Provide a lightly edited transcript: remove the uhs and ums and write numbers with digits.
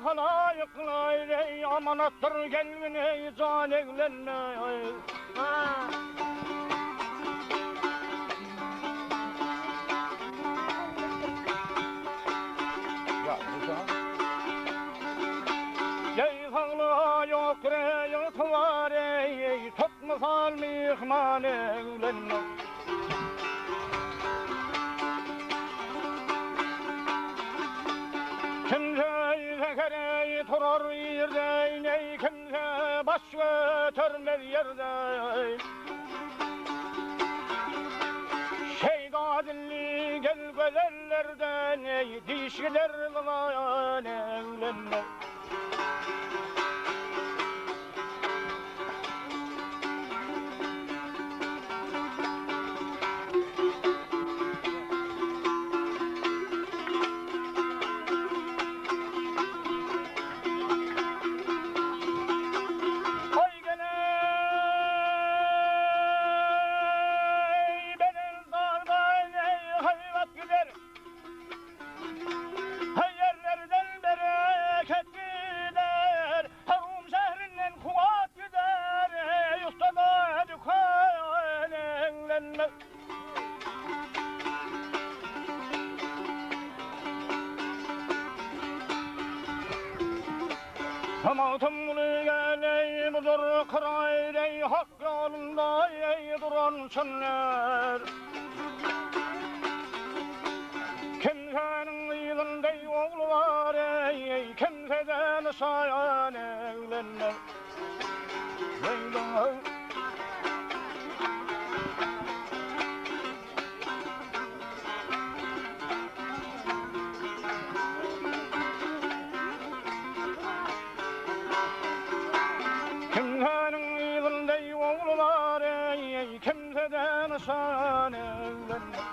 halaýyklaý eý amanatdyr gelgin eý jan eglenme eý. Eý saglyga ýokdur eý ygtybar eý tutmasal myhman eglenme. Kimse zekereý turar ýerde eý kimse baş götermez ýerde. Şeýda dilli gel gözellerden eý diş gider zylan eglenme. Oý geleý belent dagdan eý haýbat gider. Ýerlerden bereket gider, Rum şährinden kuwwat gider, Eý ussada dükan eglenmez. Magtymguly geleý budur kyraýleý, Hak ýolunda eý duran çynlar. Kimsäniň yzynda ogly bar eý, kimseden şaýan eglenmez. Kimsäniň yzynda ogly bar eý, kimseden şaýan eglenmez.